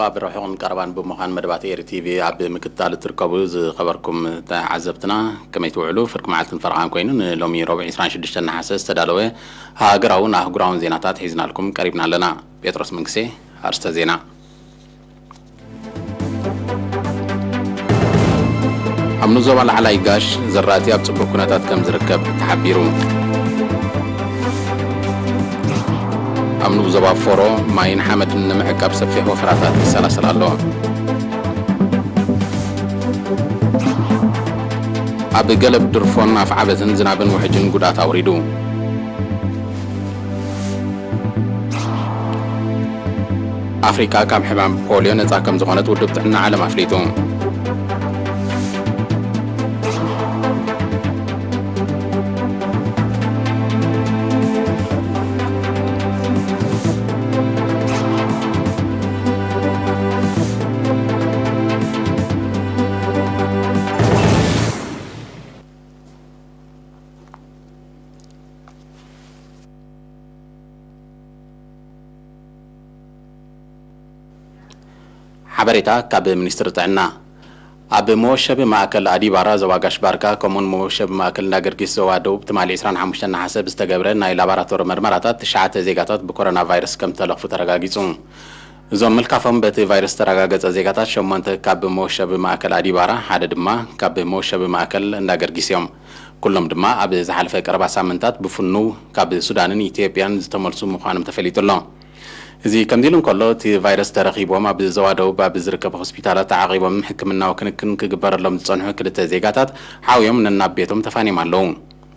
ኣብ ርሑቕን ቀረባን ብምዃን መደባት ኤሪ ቲቪ ኣብ ምክትታል እትርከቡ ዝኸበርኩም ተዓዘብትና፣ ከመይ ትውዕሉ? ፍርቂ መዓልትን ፈረቓን ኮይኑ ንሎሚ ረቡዕ ዕስራን ሽዱሽተን ነሓሰ ዝተዳለወ ሃገራውን ኣህጉራውን ዜናታት ሒዝናልኩም ቀሪብና ኣለና። ጴጥሮስ መንግስቴ። ኣርስተ ዜና። ኣብ ንኡስ ዞባ ላዕላይ ጋሽ ዘራእቲ ኣብ ጽቡቕ ኩነታት ከም ዝርከብ ተሓቢሩ። ኣብ ንኡስ ዞባ ፎሮ ማይን ሓመድን ንምዕቃብ ሰፊሕ ወፈራታት ይሰላሰል ኣሎ። ኣብ ገለብ ድርፎን ኣፍዓበትን ዝናብን ውሕጅን ጉድኣት ኣውሪዱ። ኣፍሪቃ ካብ ሕማም ፖልዮ ነጻ ከም ዝኾነት ውድብ ጥዕና ዓለም ኣፍሊጡ። ሓበሬታ ካብ ሚኒስትሪ ጥዕና። ኣብ መወሸቢ ማእከል ኣዲባራ ዞባ ጋሽ ባርካ፣ ከምኡውን መወሸቢ ማእከል እንዳገርጊስ ዞባ ደቡብ ትማሊ ዕስራን ሓሙሽተን ነሓሰ ብዝተገብረ ናይ ላቦራቶሪ መርመራታት ትሽዓተ ዜጋታት ብኮሮና ቫይረስ ከም ተለኽፉ ተረጋጊጹ። እዞም ምልካፎም በቲ ቫይረስ ዝተረጋገጸ ዜጋታት ሸሞንተ ካብ መወሸቢ ማእከል ኣዲባራ፣ ሓደ ድማ ካብ መወሸቢ ማእከል እንዳገርጊስ እዮም። ኩሎም ድማ ኣብ ዝሓለፈ ቀረባ ሳምንታት ብፍኑው ካብ ሱዳንን ኢትዮጵያን ዝተመልሱ ምዃኖም ተፈሊጡ ኣሎ። እዚ ከምዚ ኢሉ እንከሎ፣ እቲ ቫይረስ ተረኺቦም ኣብ ዞባ ደቡብ ኣብ ዝርከብ ሆስፒታላት ተዓቒቦም ሕክምናዊ ክንክን ክግበረሎም ዝጸንሑ ክልተ ዜጋታት ሓውዮም ነናብ ቤቶም ተፋንዮም ኣለዉ።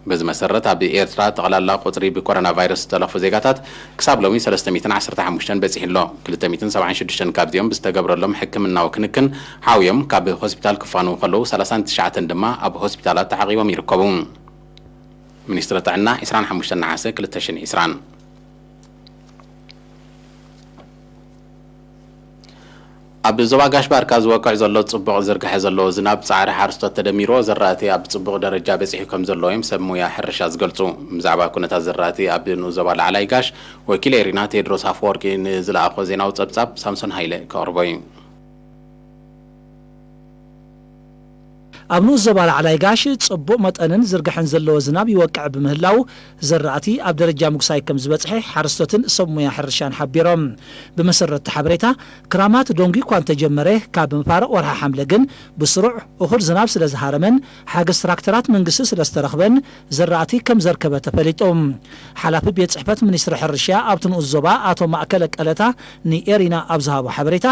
በዚ መሰረት፣ ኣብ ኤርትራ ጠቕላላ ቁጽሪ ብኮሮና ቫይረስ ዝተለኽፉ ዜጋታት ክሳብ ሎሚ ሰለስተ ሚእትን ዓሰርተ ሓሙሽተን በጺሑ ኣሎ። ክልተ ሚእትን ሰብዓን ሽዱሽተን ካብዚኦም ብዝተገብረሎም ሕክምናዊ ክንክን ሓውዮም ካብ ሆስፒታል ክፋንዉ ከለዉ፣ ሰላሳን ትሽዓተን ድማ ኣብ ሆስፒታላት ተዓቒቦም ይርከቡ። ሚኒስትሪ ጥዕና፣ ዕስራን ሓሙሽተን ነሓሰ ክልተ ሽሕን ዕስራን። ኣብ ዞባ ጋሽ ባርካ ዝወቅዕ ዘሎ ጽቡቕ ዝርግሐ ዘለዎ ዝናብ ጻዕሪ ሓረስቶት ተደሚርዎ ዘራእቲ ኣብ ጽቡቕ ደረጃ በጺሑ ከም ዘሎ እዮም ሰብ ሞያ ሕርሻ ዝገልጹ። ብዛዕባ ኩነታት ዘራእቲ ኣብ ንኡስ ዞባ ላዕላይ ጋሽ ወኪል ኤሪና ቴድሮስ ኣፈወርቂ ንዝለኣኾ ዜናዊ ጸብጻብ ሳምሶን ሃይለ ከቕርቦ እዩ። ኣብ ንኡስ ዞባ ላዕላይ ጋሽ ጽቡቕ መጠንን ዝርግሐን ዘለዎ ዝናብ ይወቅዕ ብምህላው፣ ዘራእቲ ኣብ ደረጃ ምጉሳይ ከም ዝበጽሐ ሓረስቶትን ሰብ ሞያ ሕርሻን ሓቢሮም። ብመሰረት እቲ ሓበሬታ፣ ክራማት ደንጒ እኳ እንተጀመረ፣ ካብ መፋርቕ ወርሒ ሓምለ ግን ብስሩዕ እኹል ዝናብ ስለ ዝሃረመን ሓገዝ ትራክተራት መንግስቲ ስለ ዝተረኽበን፣ ዘራእቲ ከም ዘርከበ ተፈሊጡ። ሓላፊ ቤት ጽሕፈት ሚኒስትሪ ሕርሻ ኣብቲ ንኡስ ዞባ ኣቶ ማእከለ ቀለታ ንኤሪና ኣብ ዝሃቦ ሓበሬታ፣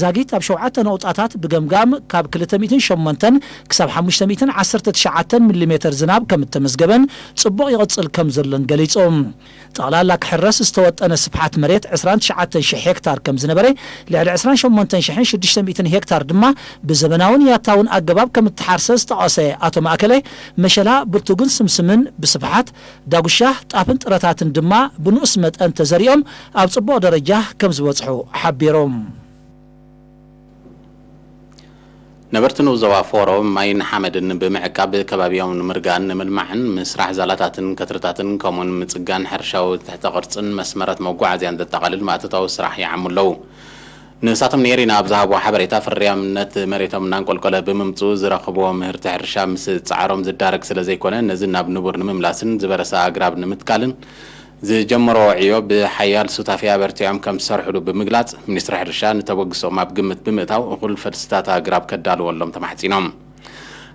ዛጊት ኣብ ሸውዓተ ነቑጣታት ብገምጋም ካብ ክልተ ሚእትን ሸሞንተን ክሳብ ሓሙሽተ ሚእትን ዓሰርተ ትሽዓተን ሚሊሜተር ዝናብ ከም እተመዝገበን ጽቡቕ ይቕጽል ከም ዘሎን ገሊጹ። ጠቕላላ ክሕረስ ዝተወጠነ ስፍሓት መሬት ዕስራን ትሽዓተን ሽሕ ሄክታር ከም ዝነበረ፣ ልዕሊ ዕስራን ሸሞንተን ሽሕን ሽዱሽተ ሚእትን ሄክታር ድማ ብዘበናውን ያታውን ኣገባብ ከም እተሓርሰ ዝጠቐሰ ኣቶ ማእከለ፣ መሸላ፣ ብርቱግን ስምስምን ብስፍሓት፣ ዳጉሻ፣ ጣፍን ጥረታትን ድማ ብንኡስ መጠን ተዘሪኦም ኣብ ጽቡቕ ደረጃ ከም ዝበጽሑ ሓቢሮም። ነበርቲ ንኡስ ዞባ ፎሮ ማይን ሓመድን ብምዕቃብ ከባቢኦም ንምርጋን ንምልማዕን ምስራሕ ዛላታትን ከትርታትን ከምኡውን ምጽጋን ሕርሻዊ ትሕተ ቅርጽን መስመራት መጓዓዝያን ዘጠቓልል ማእቶታዊ ስራሕ ይዓሙ ኣለዉ። ንሳቶም ንኤሪና ኣብ ዝሃብዎ ሓበሬታ፣ ፍርያምነት መሬቶም እናንቆልቆለ ብምምጽኡ ዝረኽብዎ ምህርቲ ሕርሻ ምስ ጻዕሮም ዝዳረግ ስለ ዘይኮነ፣ ነዚ ናብ ንቡር ንምምላስን ዝበረሰ ኣግራብ ንምትካልን ዝጀመርዎ ዕዮ ብሓያል ሱታፌ ኣበርቲዖም ከም ዝሰርሕሉ ብምግላጽ፣ ሚኒስትሪ ሕርሻ ንተበግሶኦም ኣብ ግምት ብምእታው፣ እኹል ፈልስታት ኣግራብ ከዳልወሎም ተማሕጺኖም።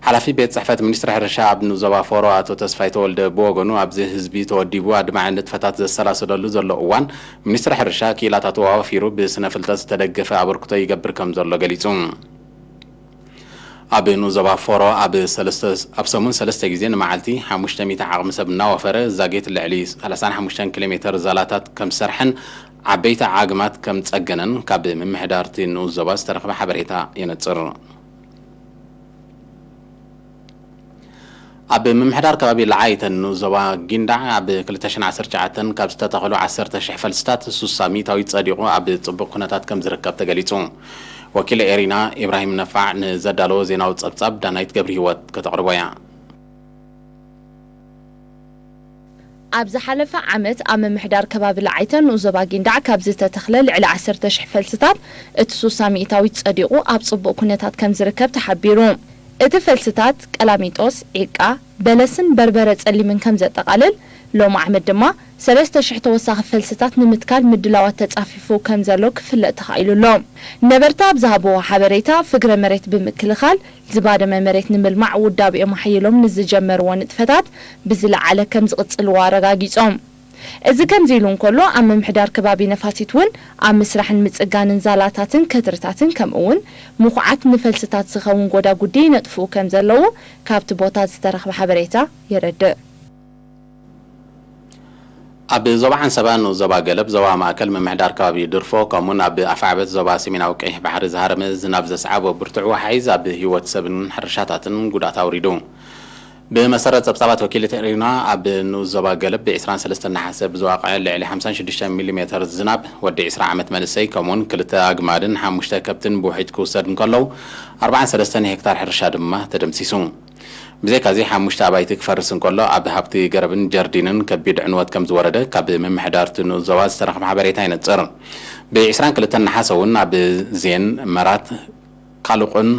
ሓላፊ ቤት ጽሕፈት ሚኒስትሪ ሕርሻ ኣብ ንኡስ ዞባ ፎሮ ኣቶ ተስፋይ ተወልደ ብወገኑ፣ ኣብዚ ህዝቢ ተወዲቡ ኣድማዒ ንጥፈታት ዘሰላስለሉ ዘሎ እዋን፣ ሚኒስትሪ ሕርሻ ክኢላታቱ ኣዋፊሩ ብስነ ፍልጠት ዝተደገፈ ኣበርክቶ ይገብር ከም ዘሎ ገሊጹ። ኣብ ንኡስ ዞባ ፎሮ ኣብ ሰለስተ፣ ኣብ ሰሙን ሰለስተ ግዜ ንመዓልቲ ሓሙሽተ ሚእቲ ዓቕሚ ሰብ እናወፈረ ዛጌት ልዕሊ ሰላሳን ሓሙሽተን ኪሎ ሜተር ዛላታት ከም ዝሰርሐን ዓበይቲ ዓግማት ከም ዝጸገነን ካብ ምምሕዳር እቲ ንኡስ ዞባ ዝተረኽበ ሓበሬታ የነጽር። ኣብ ምምሕዳር ከባቢ ለዓይተን ንኡስ ዞባ ጊንዳዕ ኣብ ክልተ ሽሕን ዓሰርተ ትሽዓተን ካብ ዝተተኸሉ ዓሰርተ ሽሕ ፈልስታት ሱሳ ሚእታዊት ጸዲቑ ኣብ ጽቡቕ ኩነታት ከም ዝርከብ ተገሊጹ። ወኪል ኤሪና ኢብራሂም ነፋዕ ንዘዳለዎ ዜናዊ ጸብጻብ ዳናይት ገብረሂወት ከተቕርቦ እያ። ኣብ ዝሓለፈ ዓመት ኣብ ምምሕዳር ከባቢ ለዓይተ ንኡስ ዞባ ጊንዳዕ ካብ ዝተተኽለ ልዕሊ ዓሰርተ ሽሕ ፈልስታት እቲ ሱሳ ሚእታዊት ጸዲቑ ኣብ ጽቡቕ ኩነታት ከም ዝርከብ ተሓቢሩ። እቲ ፈልስታት ቀላሚጦስ፣ ዒቃ፣ በለስን በርበረ ጸሊምን ከም ዘጠቓልል፣ ሎም ዓመት ድማ ሰለስተ ሽሕ ተወሳኺ ፈልስታት ንምትካል ምድላዋት ተጻፊፉ ከም ዘሎ ክፍለጥ ተኻኢሉ ኣሎ። ነበርቲ ኣብ ዝሃብዎ ሓበሬታ፣ ፍግረ መሬት ብምክልኻል ዝባደመ መሬት ንምልማዕ ውዳቤኦም ኣሕይሎም ንዝጀመርዎ ንጥፈታት ብዝለዓለ ከም ዝቕጽልዎ ኣረጋጊጾም። እዚ ከምዚ ኢሉ እንከሎ፣ ኣብ ምምሕዳር ከባቢ ነፋሲት እውን ኣብ ምስራሕን ምጽጋንን ዛላታትን ከትርታትን ከምኡ እውን ምኹዓት ንፈልስታት ዝኸውን ጎዳጉዲ ይነጥፍኡ ከም ዘለዉ ካብቲ ቦታ ዝተረኽበ ሓበሬታ የረድእ። ኣብ ዞባ ዓንሰባ ንኡስ ዞባ ገለብ፣ ዞባ ማእከል ምምሕዳር ከባቢ ድርፎ፣ ከምኡውን ኣብ ኣፍዓበት ዞባ ሰሜናዊ ቀይሕ ባሕሪ ዝሃረመ ዝናብ ዘስዓቦ ብርቱዕ ወሓይዝ ኣብ ህይወት ሰብን ሕርሻታትን ጉድኣት ኣውሪዱ። ብመሰረት ጸብጻባት ወኪል ቴሌና፣ ኣብ ንኡስ ዞባ ገለብ ብ ዕስራን ሰለስተን ነሓሰ ብዝዋቕዐ ልዕሊ ሓምሳን ሽዱሽተን ሚሊ ሜተር ዝናብ፣ ወዲ ዕስራ ዓመት መንእሰይ ከምኡውን ክልተ ኣግማልን ሓሙሽተ ከብትን ብውሕጅ ክውሰድ እንከለዉ፣ ኣርባዓን ሰለስተን ሄክታር ሕርሻ ድማ ተደምሲሱ። ብዘይካዚ ሓሙሽተ ኣባይቲ ክፈርስ እንከሎ፣ ኣብ ሃብቲ ገረብን ጀርዲንን ከቢድ ዕንወት ከም ዝወረደ ካብ ምምሕዳር እቲ ንኡስ ዞባ ዝተረኽበ ሓበሬታ የነጽር። ብ ዕስራን ክልተን ነሓሰ እውን ኣብ ዜን፣ መራት፣ ካሉቕን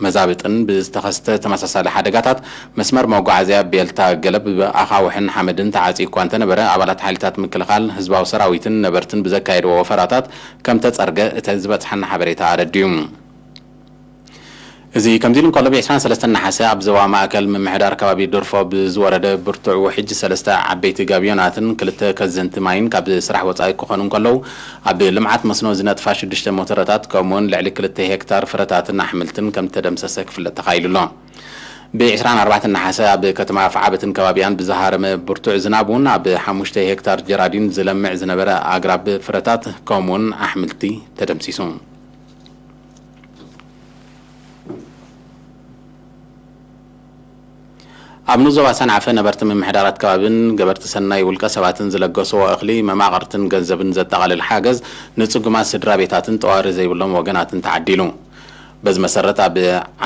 መዛብጥን ብዝተኸስተ ተመሳሳሊ ሓደጋታት፣ መስመር መጓዓዝያ ቤልታ ገለብ ብኣኻውሕን ሓመድን ተዓጽዩ እኳ እንተነበረ፣ ኣባላት ሓይልታት ምክልኻል፣ ህዝባዊ ሰራዊትን ነበርትን ብዘካየድዎ ወፈራታት ከም ተጸርገ እቲ ዝበጽሓና ሓበሬታ ኣረድዩ። እዚ ከምዚ ኢሉ እንከሎ፣ ብ ዕስራን ሰለስተን ነሓሰ ኣብ ዞባ ማእከል ምምሕዳር ከባቢ ድርፎ ብዝወረደ ብርቱዕ ውሕጅ፣ ሰለስተ ዓበይቲ ጋብዮናትን ክልተ ከዘንቲ ማይን ካብ ስራሕ ወጻኢ ክኾኑ እንከለዉ፣ ኣብ ልምዓት መስኖ ዝነጥፋ ሽዱሽተ ሞተረታት፣ ከምኡውን ልዕሊ ክልተ ሄክታር ፍረታትን ኣሕምልትን ከም ዝተደምሰሰ ክፍለጥ ተኻኢሉ ኣሎ። ብ ዕስራን ኣርባዕተን ነሓሰ ኣብ ከተማ ኣፍዓበትን ከባቢኣን ብዝሃረመ ብርቱዕ ዝናብ እውን ኣብ ሓሙሽተ ሄክታር ጀራዲን ዝለምዕ ዝነበረ ኣግራብ ፍረታት ከምኡውን ኣሕምልቲ ተደምሲሱ። ኣብ ንኡስ ዞባ ሰንዓፈ ነበርቲ ምምሕዳራት ከባብን ገበርቲ ሰናይ ውልቀ ሰባትን ዝለገስዎ እኽሊ፣ መማቕርትን ገንዘብን ዘጠቓልል ሓገዝ ንጽጉማት ስድራ ቤታትን ጠዋሪ ዘይብሎም ወገናትን ተዓዲሉ። በዚ መሰረት ኣብ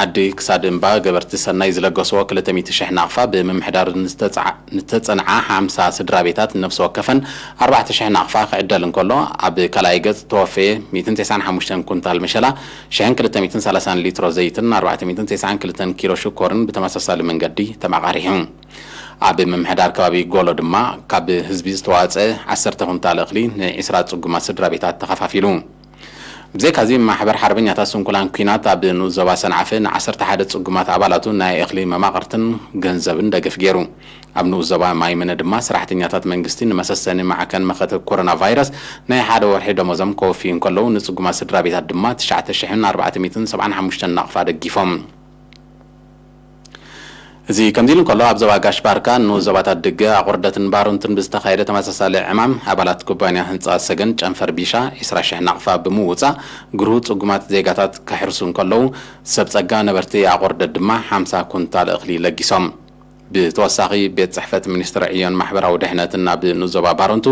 ዓዲ ክሳድ እምባ ገበርቲ ሰናይ ዝለገስዎ ክልተ ሚእቲ ሽሕ ናቕፋ ብምምሕዳር ንዝተጸዓ-፣ ንተጸንዓ ሓምሳ ስድራ ቤታት ነፍሲ ወከፈን ኣርባዕተ ሽሕ ናቕፋ ክዕደል እንከሎ፣ ኣብ ካልኣይ ገጽ ተወፈየ ሚእትን ተስዓን ሓሙሽተን ኩንታል መሸላ፣ ሽሕን ክልተ ሚእትን ሰላሳን ሊትሮ ዘይትን ኣርባዕተ ሚእትን ተስዓን ክልተን ኪሎ ሽኮርን ብተመሳሳሊ መንገዲ ተመቓሪሑ። ኣብ ምምሕዳር ከባቢ ጎሎ ድማ ካብ ህዝቢ ዝተዋጸ ዓሰርተ ኩንታል እኽሊ ንዒስራ ጽጉማት ስድራ ቤታት ተኸፋፊሉ። ብዘይካዚ፣ ማሕበር ሓርበኛታት ስንኩላን ኲናት ኣብ ንኡስ ዞባ ሰንዓፈ ንዓሰርተ ሓደ ጽጉማት ኣባላቱ ናይ እኽሊ መማቕርትን ገንዘብን ደገፍ ገይሩ። ኣብ ንኡስ ዞባ ማይመነ ድማ ሰራሕተኛታት መንግስቲ ንመሰሰኒ ማዕከን መኸተ ኮሮና ቫይረስ ናይ ሓደ ወርሒ ደሞዞም ከወፍዩ እንከለዉ፣ ንጽጉማት ስድራ ቤታት ድማ ትሽዓተ ሽሕን ኣርባዕተ ሚእትን ሰብዓን ሓሙሽተን ናቕፋ ደጊፎም። እዚ ከምዚ ኢሉ እንከሎ፣ ኣብ ዞባ ጋሽ ባርካ ንኡስ ዞባታት ድገ፣ ኣቑርደትን ባሮንትን ብዝተኻየደ ተመሳሳሊ ዕማም፣ ኣባላት ኩባንያ ህንጻ ሰገን ጨንፈር ቢሻ ዒስራ ሽሕ ናቕፋ ብምውጻእ፣ ግርሁ ጽጉማት ዜጋታት ከሕርሱ እንከለዉ፣ ሰብ ጸጋ ነበርቲ ኣቑርደት ድማ ሓምሳ ኩንታል እኽሊ ለጊሶም። ብተወሳኺ፣ ቤት ጽሕፈት ሚኒስትሪ ዕዮን ማሕበራዊ ድሕነትን ኣብ ንኡስ ዞባ ባሮንቱ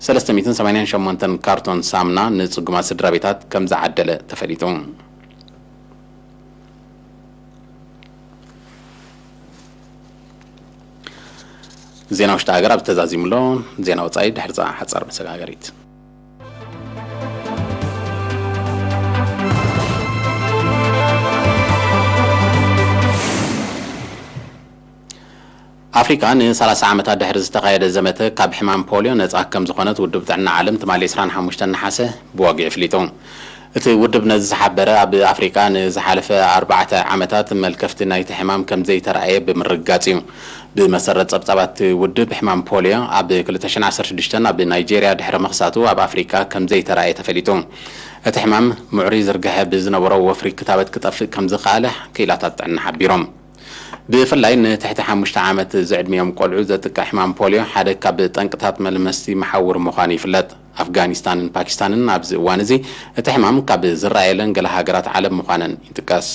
ሰለስተ ሚእትን ሰማንያን ሸሞንተን ካርቶን ሳምና ንጽጉማት ስድራ ቤታት ከም ዝዓደለ ተፈሊጡ። ዜና ውሽጢ ሃገር ኣብ ተዛዚሙ ኣሎ። ዜና ወጻኢ ድሕሪ እዛ ሓጻር መሰጋገሪት። ኣፍሪካ ንሰላሳ ዓመታት ድሕሪ ዝተኻየደ ዘመተ ካብ ሕማም ፖልዮ ነጻ ከም ዝኾነት ውድብ ጥዕና ዓለም ትማሊ ዕስራን ሓሙሽተን ነሓሰ ብዋግዒ ኣፍሊጡ። እቲ ውድብ ነዚ ዝሓበረ፣ ኣብ ኣፍሪቃ ንዝሓለፈ ኣርባዕተ ዓመታት መልከፍቲ ናይቲ ሕማም ከም ዘይተራእየ ብምርግጋጽ እዩ። ብመሰረት ጸብጻባት ውድብ፣ ሕማም ፖልዮ ኣብ ክልተ ሽሕን ዓሰርተ ሽዱሽተን ኣብ ናይጄርያ ድሕሪ ምኽሳቱ፣ ኣብ ኣፍሪቃ ከም ዘይተራእየ ተፈሊጡ። እቲ ሕማም ምዕሩይ ዝርግሐ ብዝነበሮ ወፍሪ ክታበት ክጠፍእ ከም ዝኸኣለ ክኢላታት ጥዕና ሓቢሮም። ብፍላይ ንትሕቲ ሓሙሽተ ዓመት ዝዕድሚኦም ቆልዑ ዘጥቅዕ ሕማም ፖልዮ ሓደ ካብ ጠንቅታት መልመስቲ መሓውር ምዃኑ ይፍለጥ። ኣፍጋኒስታንን ፓኪስታንን ኣብዚ እዋን እዚ እቲ ሕማም ካብ ዝረኣየለን ገለ ሃገራት ዓለም ምዃነን ይጥቀስ።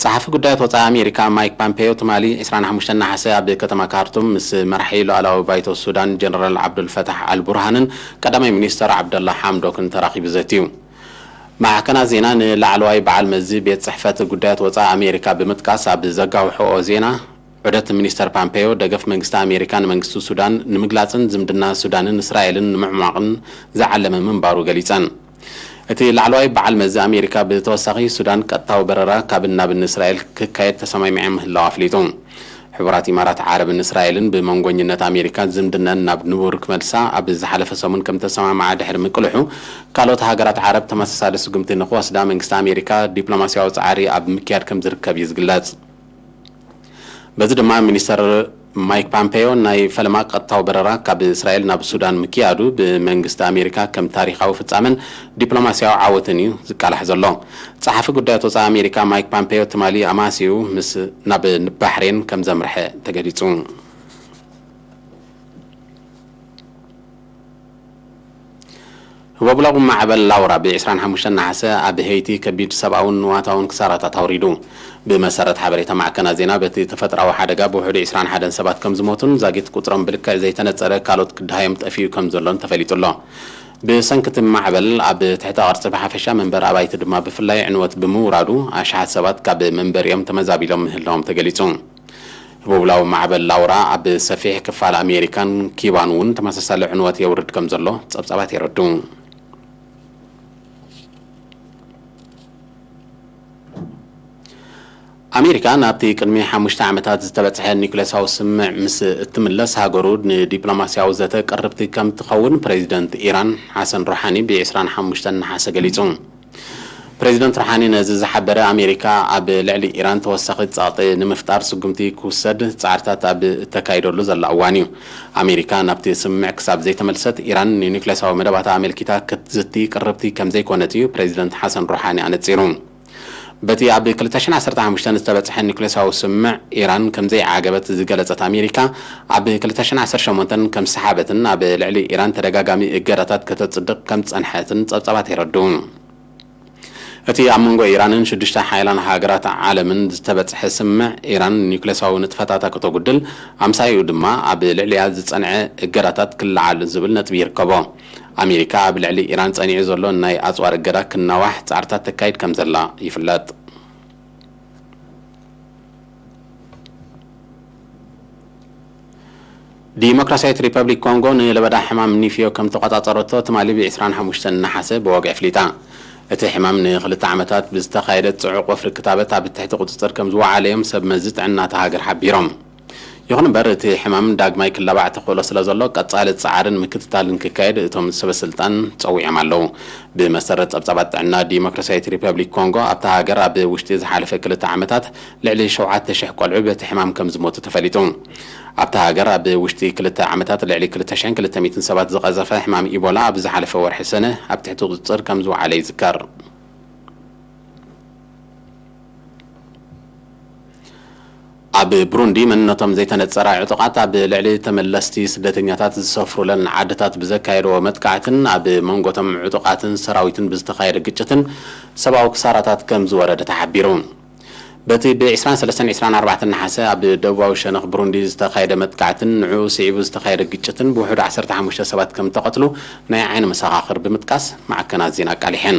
ጸሓፊ ጉዳያት ወጻኢ ኣሜሪካ ማይክ ፓምፔዮ ትማሊ ዕስራን ሓሙሽተን ነሓሰ ኣብ ከተማ ካርቱም ምስ መራሒ ሉዓላዊ ባይቶ ሱዳን ጀነራል ዓብዱል ፈታሕ ኣል ቡርሃንን ቀዳማይ ሚኒስተር ዓብደላ ሓምዶክን ተራኺቡ ዘትዩ። ማዕከናት ዜና ንላዕለዋይ በዓል መዚ ቤት ጽሕፈት ጉዳያት ወጻኢ ኣሜሪካ ብምጥቃስ ኣብ ዘጋውሕኦ ዜና፣ ዑደት ሚኒስተር ፓምፔዮ ደገፍ መንግስቲ ኣሜሪካ ንመንግስቲ ሱዳን ንምግላጽን ዝምድና ሱዳንን እስራኤልን ንምዕሟቕን ዝዓለመ ምንባሩ ገሊጸን። እቲ ላዕለዋይ በዓል መዚ ኣሜሪካ ብተወሳኺ ሱዳን ቀጥታዊ በረራ ካብን ናብን እስራኤል ክካየድ ተሰማሚዐ ምህላው ኣፍሊጡ። ሕቡራት ኢማራት ዓረብን እስራኤልን ብመንጎኝነት ኣሜሪካ ዝምድነን ናብ ንቡር ክመልሳ ኣብ ዝሓለፈ ሰሙን ከም ተሰማምዓ ድሕሪ ምቅልሑ፣ ካልኦት ሃገራት ዓረብ ተመሳሳሊ ስጉምቲ ንክወስዳ መንግስቲ ኣሜሪካ ዲፕሎማስያዊ ጻዕሪ ኣብ ምክያድ ከም ዝርከብ እዩ ዝግለጽ። በዚ ድማ ሚኒስተር ማይክ ፓምፔዮ ናይ ፈለማ ቀጥታዊ በረራ ካብ እስራኤል ናብ ሱዳን ምክያዱ ብመንግስቲ ኣሜሪካ ከም ታሪኻዊ ፍጻመን ዲፕሎማስያዊ ዓወትን እዩ ዝቃላሕ ዘሎ። ጸሓፊ ጉዳያት ወጻኢ ኣሜሪካ ማይክ ፓምፔዮ ትማሊ ኣማሲኡ ምስ ናብ ባሕሬን ከም ዘምርሐ ተገሊጹ። ህቦብላዊ ማዕበል ላውራ ብ25 ነሓሰ ኣብ ሄይቲ ከቢድ ሰብኣውን ንዋታውን ክሳራታት ኣውሪዱ። ብመሰረት ሓበሬታ ማዕከናት ዜና፣ በቲ ተፈጥራዊ ሓደጋ ብውሕዱ 21 ሰባት ከም ዝሞቱን ዛጊት ቁጽሮም ብልክዕ ዘይተነጸረ ካልኦት ክድሃዮም ጠፊኡ ከም ዘሎን ተፈሊጡ ኣሎ። ብሰንኪ እቲ ማዕበል ኣብ ትሕተ ቅርጺ ብሓፈሻ መንበሪ ኣባይቲ ድማ ብፍላይ ዕንወት ብምውራዱ ኣሽሓት ሰባት ካብ መንበሪኦም ተመዛቢሎም ምህላዎም ተገሊጹ። ህቦብላዊ ማዕበል ላውራ ኣብ ሰፊሕ ክፋል ኣሜሪካን ኪባን እውን ተመሳሳሊ ዕንወት የውርድ ከም ዘሎ ጸብጻባት የረድኡ። ኣሜሪካ ናብቲ ቅድሚ ሓሙሽተ ዓመታት ዝተበጽሐ ኒውክሌሳዊ ስምምዕ ምስ እትምለስ፣ ሃገሩ ንዲፕሎማስያዊ ዘተ ቅርብቲ ከም ትኸውን ፕሬዚደንት ኢራን ሓሰን ሩሓኒ ብ25 ነሓሰ ገሊጹ። ፕሬዚደንት ሩሓኒ ነዚ ዝሓበረ፣ ኣሜሪካ ኣብ ልዕሊ ኢራን ተወሳኺ ጸቕጢ ንምፍጣር ስጉምቲ ክውሰድ ጻዕርታት ኣብ እተካይደሉ ዘላ እዋን እዩ። ኣሜሪካ ናብቲ ስምምዕ ክሳብ ዘይተመልሰት፣ ኢራን ንኒውክሌሳዊ መደባታ ኣመልኪታ ክትዝቲ ቅርብቲ ከም ዘይኮነት እዩ ፕሬዚደንት ሓሰን ሩሓኒ ኣነጺሩ። በቲ ኣብ ክልተ ሽሕን ዓሰርተ ሓሙሽተን ዝተበጽሐ ኒውክሌሳዊ ስምምዕ ኢራን ከም ዘይዓገበት ዝገለጸት ኣሜሪካ፣ ኣብ ክልተ ሽሕን ዓሰርተ ሸሞንተን ከም ዝሰሓበትን ኣብ ልዕሊ ኢራን ተደጋጋሚ እገዳታት ከተጽድቕ ከም ዝጸንሐትን ጸብጻባት የረድኡ። እቲ ኣብ መንጎ ኢራንን ሽዱሽተ ሓያላን ሃገራት ዓለምን ዝተበጽሐ ስምምዕ፣ ኢራን ኒውክሌሳዊ ንጥፈታታ ከተጉድል፣ ኣምሳይኡ ድማ ኣብ ልዕሊኣ ዝጸንዐ እገዳታት ክለዓል ዝብል ነጥቢ ይርከቦ። ኣሜሪካ ኣብ ልዕሊ ኢራን ጸኒዑ ዘሎ ናይ ኣጽዋር እገዳ ክናዋሕ ጻዕርታት ተካይድ ከም ዘላ ይፍለጥ። ዲሞክራሲያዊት ሪፐብሊክ ኮንጎ ንለበዳ ሕማም ኒፍዮ ከም ተቆጻጸረቶ ትማሊ ብ25 ነሓሰ ብወግዒ ኣፍሊጣ። እቲ ሕማም ንክልተ ዓመታት ብዝተኻየደ ጽዑቕ ወፍሪ ክታበት ኣብ ትሕቲ ቁጽጽር ከም ዝወዓለ እዮም ሰብ መዚ ጥዕና እታ ሃገር ሓቢሮም። ይኹን እምበር፣ እቲ ሕማም ዳግማይ ክላባዕ ተኽእሎ ስለ ዘሎ፣ ቀጻሊ ጻዕርን ምክትታልን ክካየድ እቶም ሰበ ስልጣን ጸዊዖም ኣለዉ። ብመሰረት ጸብጻባት ጥዕና ዲሞክራሲያዊት ሪፐብሊክ ኮንጎ፣ ኣብታ ሃገር ኣብ ውሽጢ ዝሓለፈ ክልተ ዓመታት ልዕሊ ሸውዓተ ሽሕ ቆልዑ በቲ ሕማም ከም ዝሞቱ ተፈሊጡ። ኣብታ ሃገር ኣብ ውሽጢ ክልተ ዓመታት ልዕሊ ክልተ ሽሕን ክልተ ሚእትን ሰባት ዝቐዘፈ ሕማም ኢቦላ ኣብ ዝሓለፈ ወርሒ ሰነ ኣብ ትሕቲ ቁጽጽር ከም ዝወዓለ ይዝከር። ኣብ ብሩንዲ መንነቶም ዘይተነጸረ ዕጡቓት ኣብ ልዕሊ ተመለስቲ ስደተኛታት ዝሰፍሩለን ዓድታት ብዘካየድዎ መጥቃዕትን ኣብ መንጎቶም ዕጡቓትን ሰራዊትን ብዝተኻየደ ግጭትን ሰብኣዊ ክሳራታት ከም ዝወረደ ተሓቢሩ። በቲ ብ23ን 24 ነሓሰ ኣብ ደቡባዊ ሸነኽ ብሩንዲ ዝተኻየደ መጥቃዕትን ንዕኡ ስዒቡ ዝተኻየደ ግጭትን ብውሕዱ ዓሰርተ ሓሙሽተ ሰባት ከም ተቐትሉ ናይ ዓይኒ መሰኻኽር ብምጥቃስ ማዕከናት ዜና ኣቃሊሐን።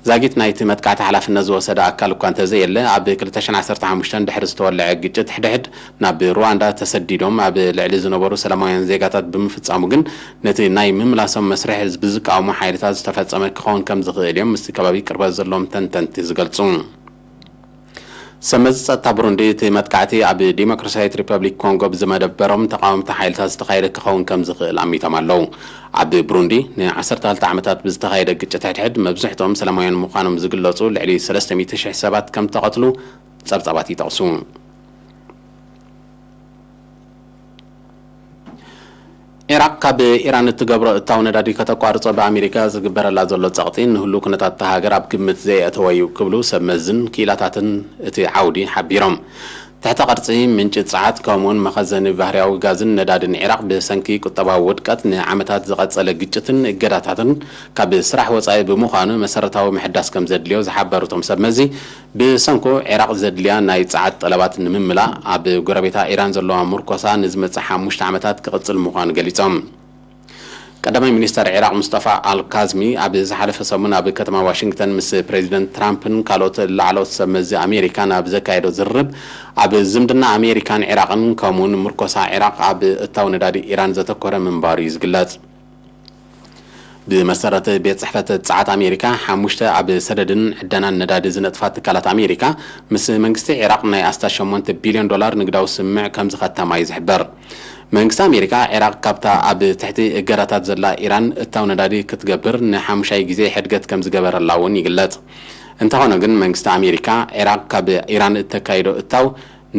ዛጊት ናይቲ መጥቃዕቲ ሓላፍነት ዝወሰደ ኣካል እኳ እንተዘየለ፣ ኣብ ክልተ ሽሕን ዓሰርተ ሓሙሽተን ድሕሪ ዝተወለዐ ግጭት ሕድሕድ ናብ ሩዋንዳ ተሰዲዶም ኣብ ልዕሊ ዝነበሩ ሰላማውያን ዜጋታት ብምፍጻሙ ግን፣ ነቲ ናይ ምምላሶም መስርሕ ብዝቃወሙ ሓይልታት ዝተፈጸመ ክኸውን ከም ዝኽእል እዮም ምስቲ ከባቢ ቅርበት ዘለዎም ተንተንቲ ዝገልጹ። ሰመዚ ጸጥታ ብሩንዲ፣ እቲ መጥቃዕቲ ኣብ ዲሞክራሲያዊት ሪፐብሊክ ኮንጎ ብዝመደበሮም ተቓወምቲ ሓይልታት ዝተኻየደ ክኸውን ከም ዝኽእል ኣሚቶም ኣለዉ። ኣብ ብሩንዲ ንዓሰርተ ክልተ ዓመታት ብዝተኻየደ ግጭት ሕድሕድ መብዝሕቶም ሰላማውያን ምዃኖም ዝግለጹ ልዕሊ ሰለስተ ሚእቲ ሽሕ ሰባት ከም ተቐትሉ ጸብጻባት ይጠቕሱ። ኢራቕ ካብ ኢራን እትገብሮ እታው ነዳዲ ከተቋርጾ ብኣሜሪካ ዝግበረላ ዘሎ ጸቕጢ ንህሉ ኩነታት እታ ሃገር ኣብ ግምት ዘየእተወ እዩ ክብሉ ሰብ መዝን ክኢላታትን እቲ ዓውዲ ሓቢሮም። ትሕተ ቅርጺ ምንጪ ጸዓት ከምኡውን መኸዘኒ ባህርያዊ ጋዝን ነዳድን ኢራቕ ብሰንኪ ቁጠባዊ ውድቀት ንዓመታት ዝቐጸለ ግጭትን እገዳታትን ካብ ስራሕ ወጻኢ ብምዃኑ መሰረታዊ ምሕዳስ ከም ዘድልዮ ዝሓበሩ እቶም ሰብ መዚ፣ ብሰንኩ ዒራቕ ዘድልያ ናይ ጸዓት ጠለባት ንምምላእ ኣብ ጎረቤታ ኢራን ዘለዋ ምርኮሳ ንዝመጽእ ሓሙሽተ ዓመታት ክቕጽል ምዃኑ ገሊጾም። ቀዳማይ ሚኒስተር ዒራቕ ሙስጠፋ ኣልካዝሚ ኣብ ዝሓለፈ ሰሙን ኣብ ከተማ ዋሽንግተን ምስ ፕሬዚደንት ትራምፕን ካልኦት ላዕለዎት ሰብ መዚ ኣሜሪካን ኣብ ዘካየዶ ዝርርብ፣ ኣብ ዝምድና ኣሜሪካን ዒራቕን ከምኡውን ምርኮሳ ዒራቕ ኣብ እታው ነዳዲ ኢራን ዘተኮረ ምንባሩ እዩ ዝግለጽ። ብመሰረት ቤት ጽሕፈት ጸዓት ኣሜሪካ፣ ሓሙሽተ ኣብ ሰደድን ዕደናን ነዳዲ ዝነጥፋ ትካላት ኣሜሪካ፣ ምስ መንግስቲ ዒራቕ ናይ ኣስታት ሸሞንተ ቢልዮን ዶላር ንግዳዊ ስምምዕ ከም ዝኸተማ እዩ ዝሕበር። መንግስቲ ኣሜሪካ፣ ዒራቕ ካብታ ኣብ ትሕቲ እገዳታት ዘላ ኢራን እታው ነዳዲ ክትገብር ንሓሙሻይ ግዜ ሕድገት ከም ዝገበረላ እውን ይግለጽ። እንተኾነ ግን፣ መንግስቲ ኣሜሪካ፣ ዒራቕ ካብ ኢራን እተካይዶ እታው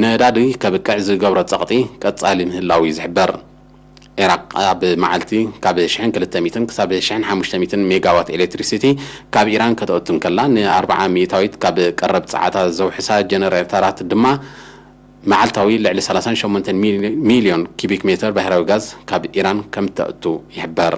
ነዳዲ ከብቅዕ ዝገብሮ ጸቕጢ ቀጻሊ ምህላው እዩ ዝሕበር። ዒራቕ ኣብ መዓልቲ ካብ ሽሕን ክልተ ሚእትን ክሳብ ሽሕን ሓሙሽተ ሚእትን ሜጋዋት ኤሌክትሪሲቲ ካብ ኢራን ከተእቱ እንከላ፣ ንኣርብዓ ሚእታዊት ካብ ቀረብ ጸዓታ ዘውሕሳ ጀነሬተራት ድማ መዓልታዊ ልዕሊ ሰላሳን ሸሞንተን ሚሊ-፣ ሚልዮን ኪቢክ ሜትር ባሕራዊ ጋዝ ካብ ኢራን ከም እተእቱ ይሕበር።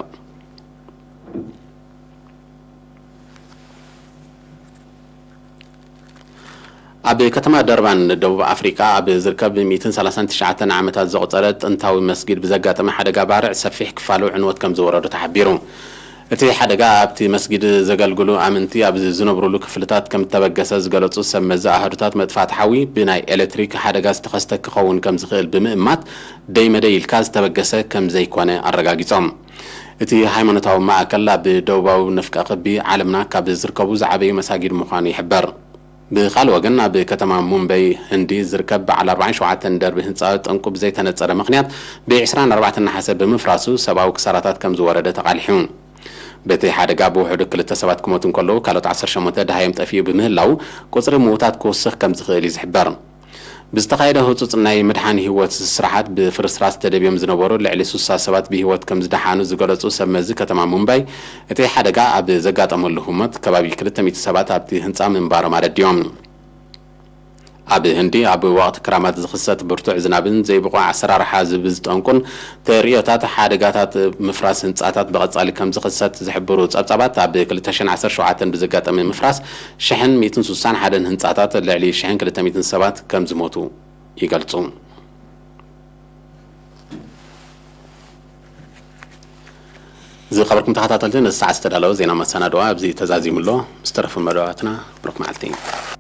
ኣብ ከተማ ደርባን ደቡብ ኣፍሪቃ ኣብ ዝርከብ ሚእትን ሰላሳን ትሽዓተን ዓመታት ዘቑጸረ ጥንታዊ መስጊድ ብዘጋጠመ ሓደጋ ባርዕ ሰፊሕ ክፋሉ ዕንወት ከም ዝወረዶ ተሓቢሩ። እቲ ሓደጋ ኣብቲ መስጊድ ዘገልግሉ ኣመንቲ ኣብ ዝነብሩሉ ክፍልታት ከም እተበገሰ ዝገለጹ ሰብ መዚ ኣሃዱታት መጥፋእቲ ሓዊ፣ ብናይ ኤሌክትሪክ ሓደጋ ዝተኸስተ ክኸውን ከም ዝኽእል ብምእማት፣ ደይ መደይ ኢልካ ዝተበገሰ ከም ዘይኮነ ኣረጋጊጾም። እቲ ሃይማኖታዊ ማእከል ኣብ ደቡባዊ ንፍቀ ክቢ ዓለምና ካብ ዝርከቡ ዝዓበዩ መሳጊድ ምዃኑ ይሕበር። ብኻልእ ወገን፣ ኣብ ከተማ ሙምበይ ህንዲ ዝርከብ በዓል ኣርባዓን ሸውዓተን ደርቢ ህንጻ ጠንቁ ብዘይተነጸረ ምኽንያት፣ ብ ዕስራን ኣርባዕተን ነሓሰ ብምፍራሱ ሰብኣዊ ክሳራታት ከም ዝወረደ ተቓሊሑ። በቲ ሓደጋ ብውሕዱ ክልተ ሰባት ክሞቱ እንከለዉ፣ ካልኦት ዓሰርተ ሸሞንተ ደሃዮም ጠፊኡ ብምህላዉ፣ ቁጽሪ ምዉታት ክውስኽ ከም ዝኽእል እዩ ዝሕበር። ብዝተኻየደ ህጹጽ ናይ ምድሓን ህይወት ስራሓት፣ ብፍርስራስ ተደብዮም ዝነበሩ ልዕሊ ስሳ ሰባት ብህይወት ከም ዝደሓኑ ዝገለጹ ሰብ መዚ ከተማ ሙምባይ፣ እቲ ሓደጋ ኣብ ዘጋጠመሉ ህሞት ከባቢ ክልተ ሚእቲ ሰባት ኣብቲ ህንጻ ምንባሮም ኣረዲኦም። ኣብ ህንዲ ኣብ ወቕቲ ክራማት ዝኽሰት ብርቱዕ ዝናብን ዘይብቑዕ ኣሰራርሓ ዝብዝጠንቁን ተርእዮታት ሓደጋታት ምፍራስ ህንጻታት ብቐጻሊ ከም ዝኽሰት ዝሕብሩ ጸብጻባት፣ ኣብ ክልተ ሽሕን ዓሰርተ ሸውዓተን ብዘጋጠመ ምፍራስ ሽሕን ሚእትን ስሳን ሓደን ህንጻታት ልዕሊ ሽሕን ክልተ ሚእትን ሰባት ከም ዝሞቱ ይገልጹ። ዝኸበርኩም ተኸታተልቲ፣ ነዚ ሰዓት ዝተዳለወ ዜና መሰናድኦ ኣብዚ ተዛዚሙ ኣሎ። ምስ ተረፉ መደባትና፣ ብሩኽ መዓልቲ።